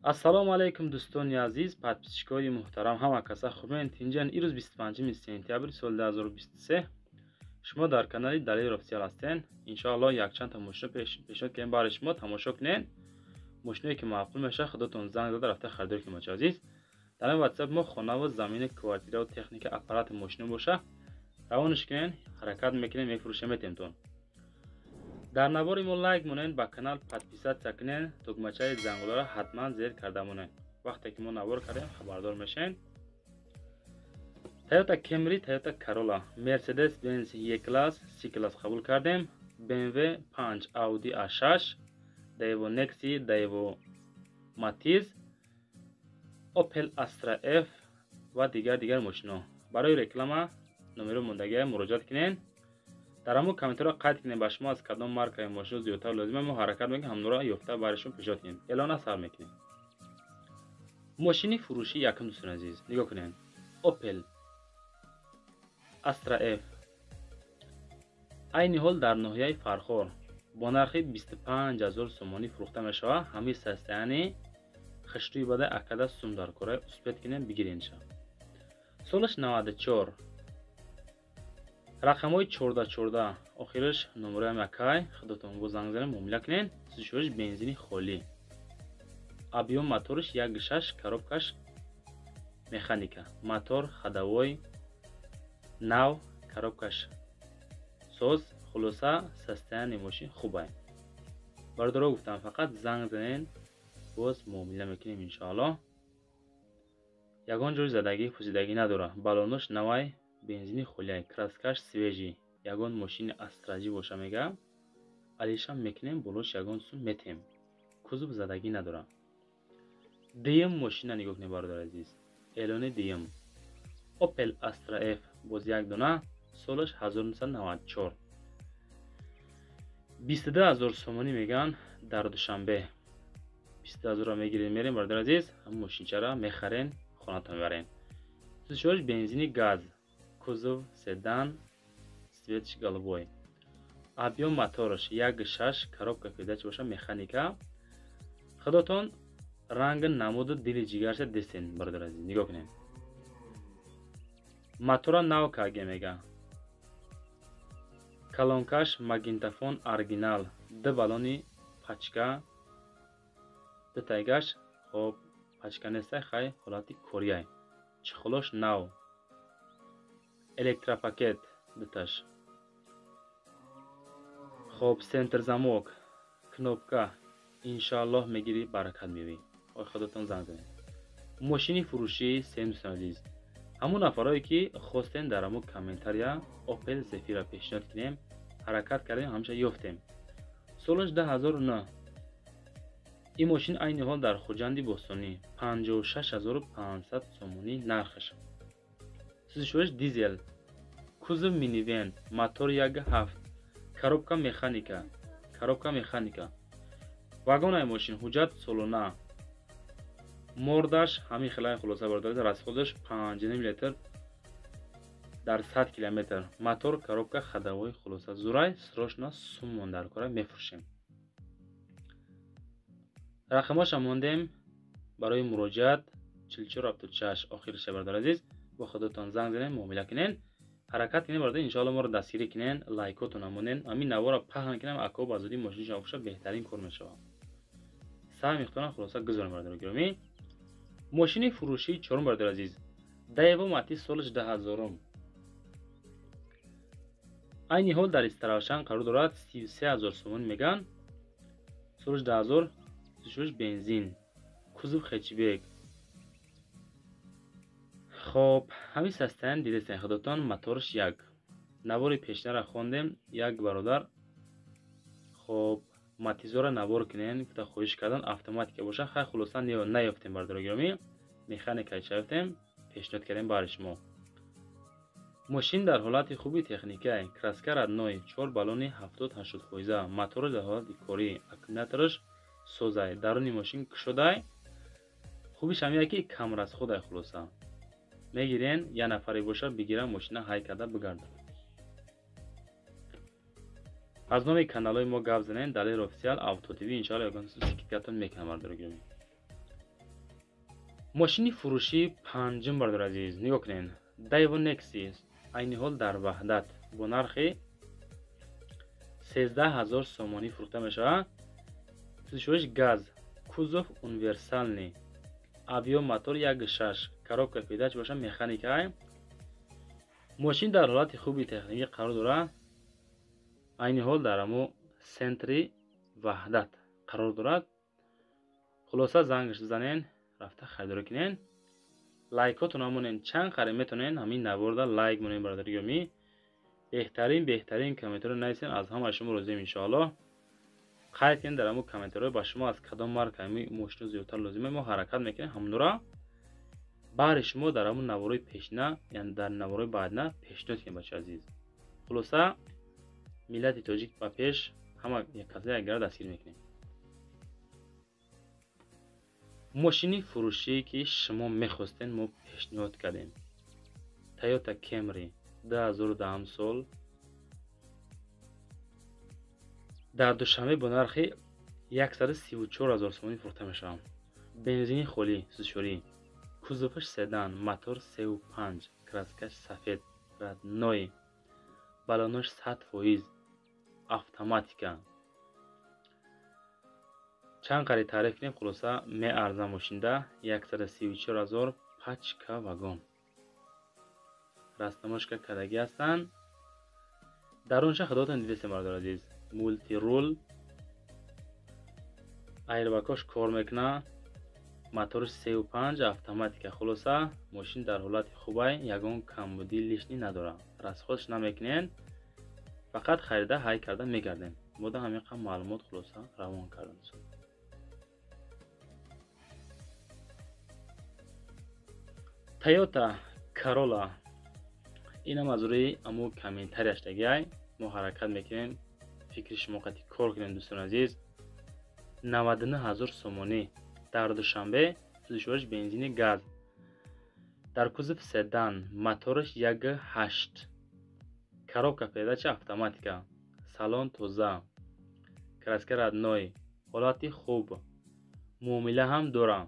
Ассалому алайкум, дӯстони азиз, подписчикои муҳтарам, ҳама каса хубен, тинҷан. Ирӯз 25 сентябри соли 2023 шумо дар канали Далер Официал ҳастен. Иншоаллоҳ, якчанд та мошино пешниҳод кардем барои шумо, тамошо кунед. Мошиное ки маъқул мешавад, худатон занг зада, рафта харидорӣ кунед. Бачаҳо азиз, дар ин ватсап мо хонаву замини, квартираву техника, аппарати мошино боша, равонаш кунед, ҳаракат мекунем, мефурӯшем, метемтон. Дар навори мо лайк монед, ба канал подписаться кунед, тугмачаи зангуларо ҳатман зер карда монед. Вақте ки мо навор кардем, хабардор мешавед. Toyota Camry, Toyota Corolla, Mercedes Benz E класс, C класс қабул кардем, BMW 5, Audi A6, Daewoo Nexia, Daewoo Matiz, Opel Astra F ва дигар мошино. Барои реклама номеро мондагия, муроҷиат кунед. Дар ҳамон комментарро қайд кунед, ба шумо аз кадом маркаи мошино зиёдтар лозима, мо ҳаракат мекунем, ҳамнуро ёфта, барои шумо пешниҳод кунем. Эълона сар мекунем. Мошини фурӯшии якум, дӯстони азиз, нигоҳ кунед. Opel Astra F айни ҳол дар ноҳияи Фархор бо нархи 25 000 сомонӣ фурӯхта мешавад. Ҳамаи состояние хиштӯи бада, акада сум дар кора, успеть кунем, бигиренша. Солаш 94, рақамҳои 14 14 охираш, номероям якай. Худатон бо занг занед, муомила кунед. Сӯзишвориш бензини холӣ, объём мотораш 1,6, коробкаш механика, мотор ходовой нав, коробкаш соз. Хулоса, состояние мошин хубай. Бародаро, гуфтам, фақат занг занед, боз муомила мекунем, иншоаллоҳ. Ягон ҷои задагӣ, пӯсидагӣ надорад, балонош навай, бензини холиай, краскаш свежий. Ягон мошини астраҷӣ боша, мега, алишам мекунем, болош ягон сум метем. Кузов задагӣ надорад. Дуюм мошина нигоҳ кунед, бародари азиз. Эълони дуюм: Opel Astra F, боз як дона, солаш 1994, 22 000 сомонӣ мегӯянд дар Душанбе. 22 ҳазорро мегирем, мерем, бародари азиз, ҳамин мошинчаро мехарен, хонатон мебарен. Сӯзишвориш бензини газ, кузов седан, цветш голубой, объём мотораш 1,6, коробка передач боша механика. Худотон ранги намуду дили ҷигарша дистен, бародари азиз, нигоҳ кунед. Мотора нав каге мега, колонкаш магнитофон оригинал, ду баллони пачка, ду тайгаш хоб пачка нестай, хай, ҳолати корияй, чехолош нав, электропакет дуташ. Хоб, центр замок, кнопка. Иншоаллоҳ, мегирӣ, баракат меёбӣ. Ой, худотон занг занед. Мошини фурӯшии сеюм, дӯстони азиз, ҳамон нафарое ки хостем, дар ҳамон комментария Opel Zafira пешниҳод кунем, ҳаракат кардем, ҳамеша ёфтем. Солаш 2009. Ин мошин айни ҳол дар Хуҷанди Бостонӣ 56 500 сомонӣ нархаш. Сӯзишвориш дизел, кузов минивэн, мотор 1,7, коробка механика, коробка механика, вагонаи мошин, ҳуҷҷат солона, мордаш ҳамин хелаи. Хулоса, бародари, расходаш 5,5 литр дар 100 километр, мотор, коробка ходовой. Хулоса, зурай, срочно суммон дар кора, мефурӯшем. Рақамҳоша мондем барои муроҷиат: 4476 охириша. Бародари азиз, бо худотон занг занед, муомила кунед, ҳаракат кунед. Бародар, иншоалло, моро дастгирӣ кунед, лайкотона монед, ҳамин навора паҳн кунем, ако ба зудӣ мошинашон боша, беҳтарин кор мешавад. Саҳми худтона, хулоса, гузорем, бародари гиромӣ. Мошини фурӯшии чорум, бародари азиз, Daewoo Matiz, солаш 2000-ум, айни ҳол дар Истаравшан қарор дорад, 33 000 сомонӣ мегӯянд. Солаш 2000, сӯзишвориш бензин, кузов хэтчбек. Хоб, ҳамин состояние дидестен худотон, мотораш як. Навори пешнара хондем, як бародар, хоб, Матизора навор кунен гуфта хоҳиш кардан, автоматика боша. Хай, хулоса, наёфтем, бародари гиромӣ, механика ёфтем, пешниҳод кардем барои шумо. Мошин дар ҳолати хуби техникай, краска родной, чор баллони 70-80 фоиза, мотораш дар ҳолати корӣ, аккумулятораш созай, даруни мошин кушодай. Хубиш ҳамия ки камрасходай. Хулоса, мегирен, як нафаре боша, бигира, мошина ҳай карда бигарда. Аз номи каналҳои мо гап занем: Далер Официал, Авто ТВ. Иншоалло, ягон скидкатон мекунам, бародари гиромӣ. Мошини фурӯшии панҷум, бародари азиз, нигоҳ кунед. Daewoo Nexus айни ҳол дар Ваҳдат бо нархи 13 000 сомонӣ фурӯхта мешавад. Сӯзишвориш газ, кузов универсальный, объём мотор 1,6, коробка передач боша механика. Мошин дар ҳолати хуби техникӣ қарор дорад. Айни ҳол дар ҳамо центри Ваҳдат қарор дорад. Хулоса, зангаш бизанен, рафта харидорӣ кунен. Лайкотон монен, чанд қаре метонен ҳамин наворда лайк монен, бародари гиромӣ. Беҳтарин, беҳтарин комментариро нависен, аз ҳамаи шумо розием, иншоаллоҳ. Қайд кунед дар ҳамон комментариҳо, ба шумо аз кадом марка ҳамин мошино зиёдтар лозима. Мо ҳаракат мекунем ҳамонро баҳри шумо дар ҳамон наворои пешина, яъне дар наворои баъдина пешниҳод кунем, бачаи азиз. Хулоса, миллати тоҷик ба пеш, ҳама яккаса якгара дастгирӣ мекунем. Мошини фурӯшие ки шумо мехостен, мо пешниҳод кардем. Toyota Camry 2010 сол дар Душанбе бо нархи 134 000 сомонӣ фурӯхта мешавад. Бензини холӣ, сӯзишворӣ, кузоваш седан, мотор 3,5, краскаш сафед, родной, баллонош 100%, автоматика. Чанд қари таъриф кунем, хулоса, меарза мошинда 134 000, пачка вагон. Растаможка кардагӣ ҳастанд. Дарунша худотон дидестем, бародари азиз. Мультирул, айрбакош кор мекунад, моторш 3,5, автоматика. Хулоса, мошин дар ҳолати хубай, ягон камбудӣ лишний надорад. Расходш намекунен, фақат харида ҳай карда мегардем. Мода ҳамин қадр маълумот, хулоса, равон кардам. Toyota Corolla, инам аз рӯи амо комментарияш дагиай. Мо ҳаракат мекунем фикри шумо қати кор кунем, дӯстони азиз. 99 000 сомонӣ дар Душанбе, сӯзишвориш бензини газ, дар кузов седан, мотораш 1,8, коробка передача автоматика, салон тоза, краска родной, ҳолати хуб, муомила ҳам дорам.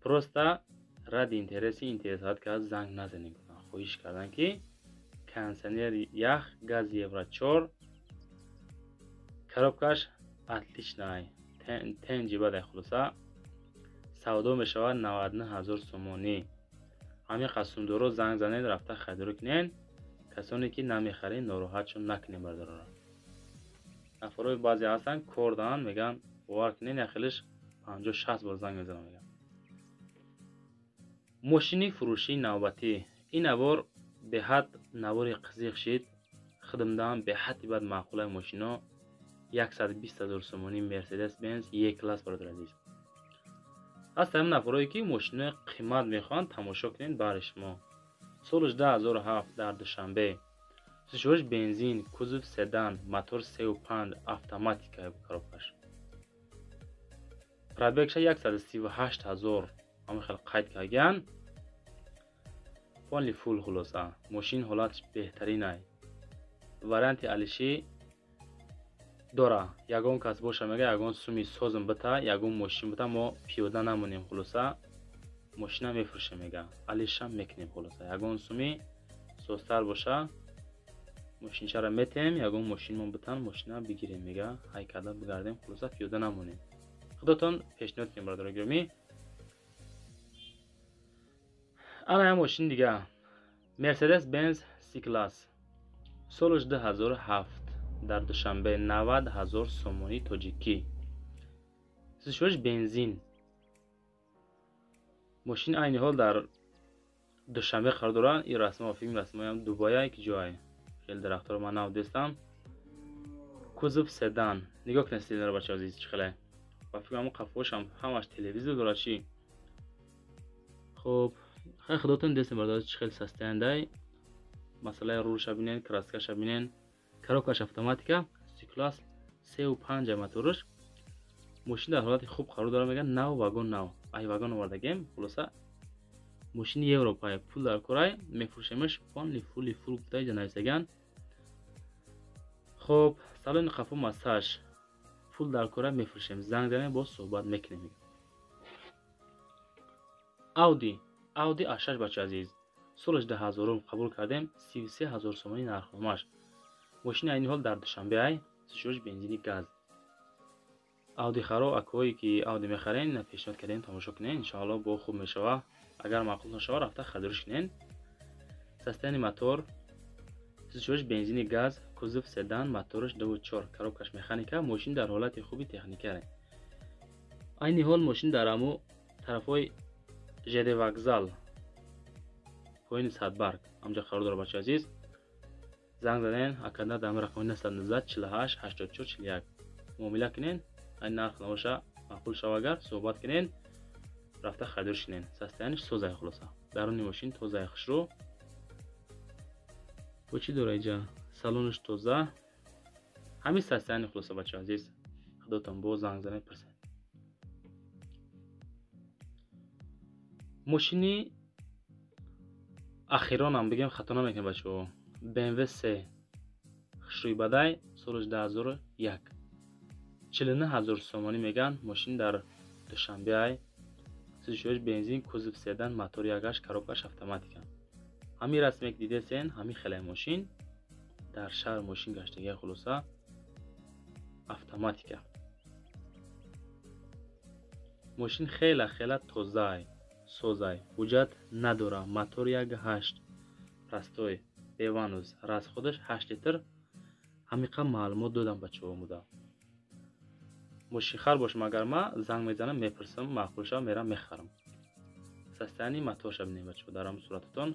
Просто ради интереси интересовать кард, занг назанем, хоҳиш карданд, ки кондиционер ях, газ евро 4, коробкаш отличный, тенҷи бадай. Хулоса, савдо мешавад 99 000 сомонӣ. Ҳамин қасумдоро занг занед, рафта харидорӣ кунед. Касоне ки намехаред, нороҳатшон накунед, бародарона. Нафарҳои баъзе ҳастанд, кор доранд, мегӯянд, бовар кунед, яхелиш 50-60 бор занг мезанам, мегӯянд. Мошини фурӯшии навбатӣ. Ин навор беҳад навори қизиқ шид. Хидмдаам беҳадди бад маъқулаи мошино. 120 000 сомонӣ Мерседес Бенз Е класс, бародари азиз. Ҳаст ҳамин нафарҳое ки мошинои қимат мехоҳанд, тамошо кунед баҳри шумо. Солаш 2007, дар Душанбе. Сӯзишвориш бензин, кузов седан, мотор 3,5, автоматика коробкаш. Пробегша 138 000 ҳамин хел қайд кардагианд. Полный фул, хулоса. Мошин ҳолаташ беҳтаринай. Варианти алишӣ дора. Ягон кас боша, мега, ягон суми созм бита, ягон мошин бита, мо пиёда намонем, хулоса. Мошина мефурӯшем, мега. Алишам мекунем, хулоса. Ягон суми созтар боша, мошинчаро метем, ягон мошинмон битан, мошина бигирем, мега, ҳай карда бигардем, хулоса, пиёда намонем. Худотон пешниҳод кунем, бародари гиромӣ. Ана як мошини дига. Mercedes Benz C-Class. Солаш 2007, дар Душанбе 90 000 сомонии тоҷикӣ. Сӯзишвориш бензин. Мошин айни ҳол дар Душанбе қарор дорад. Ин расма, филм расмаям Дубая ки ҷой. Хеле дарахтҳоро ман нав дидам. Кузов седан. Нигоҳ кунед стилро, бачаҳо азиз, чӣ хеле. Ба фикрам қафош ҳам ҳамаш телевизор дорад чӣ. Хуб, хай худотон дидестем, бародар, чӣ хеле состояндай. Масъалаи рулша бинед, краскаша бинед. Коробкаш автоматика, C-класс, 3,5 мотораш. Мошин дар ҳолати хуб қарор дорад, мегӯянд, нав вагон, нав. Ай вагон овардагем, хулоса, мошини Европае, пул дар корай, мефурӯшемаш, полный фули фул гуфта иҷа нависаган. Хуб, салони қафо массаж, пул дар кора, мефурӯшем, занг занем, боз суҳбат мекунем. Audi, Audi A6 бача азиз. Солаш 2000 қабул кардем, 33 ҳазор сомонӣ нархномаш. Мошини айни ҳол дар Душанбе ай, сушош бензини газ. Audi харо, акое ки Audi мехарен, пешниҳод кардем, тамошо кунен, иншоалло бо хуб мешава. Агар маъқул нашава, рафта харидориш кунен. Состояние мотор, сушош бензини газ, кузов седан, мотораш 2.4, коробкаш механика, мошин дар ҳолати хуби техникаре. Айни ҳол мошин дар аму тарафҳои ЖД вокзал, поини Садбарг, ҳамҷо қарор дорад бача азиз. Занг заден, акада дар рақами 919 48 84 41 муомила кунен, айн нарх набоша маъқул шава агар суҳбат кунен, рафта харидориш кунен. Состояниш созай хулоса. Даруни мошин тозай хушрӯ. Бо чӣ дора иҷа? Салонаш тоза. Ҳамин состояни хулоса бача азиз. Худотон бо занг занед пурсед. Мошини ахиронам бигем хато намекунем бачаҳо. BMW 3 хушрӯи бадай, солаш 2001. 49 ҳазор сомонӣ меган, мошин дар Душанбе ай. Сушош бензин, кузов седан, мотор 1.8, коробкаш автоматика. Ҳамин расме ки дидесен, ҳамин хеле мошин дар шаҳр мошин гаштагия хулоса автоматика. Мошин хела хела тозаай, созай, ҳуҷҷат надора, мотор 1.8, простой, беванус, расходаш 8 литр. Ҳамиқа маълумот додам бачаҳо муда. Мошинхар бошам агар ма занг мезанам, мепурсам, маъқул шава мерам мехарам. Состояние моторша бинем бачаҳо дар ҳамин сурататон.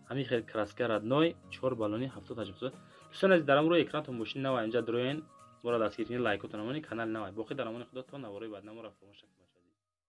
Ҳамин хел краска родной, 4 баллони 70 80. Дӯстони азиз, дар ҳамин рӯи экранатон мошин навай инҷа дроен, моро дастгир кунед, лайкотон намонед, канали навай. Боқӣ дар амони Худо то навораи баъд намора фаромӯш накунед.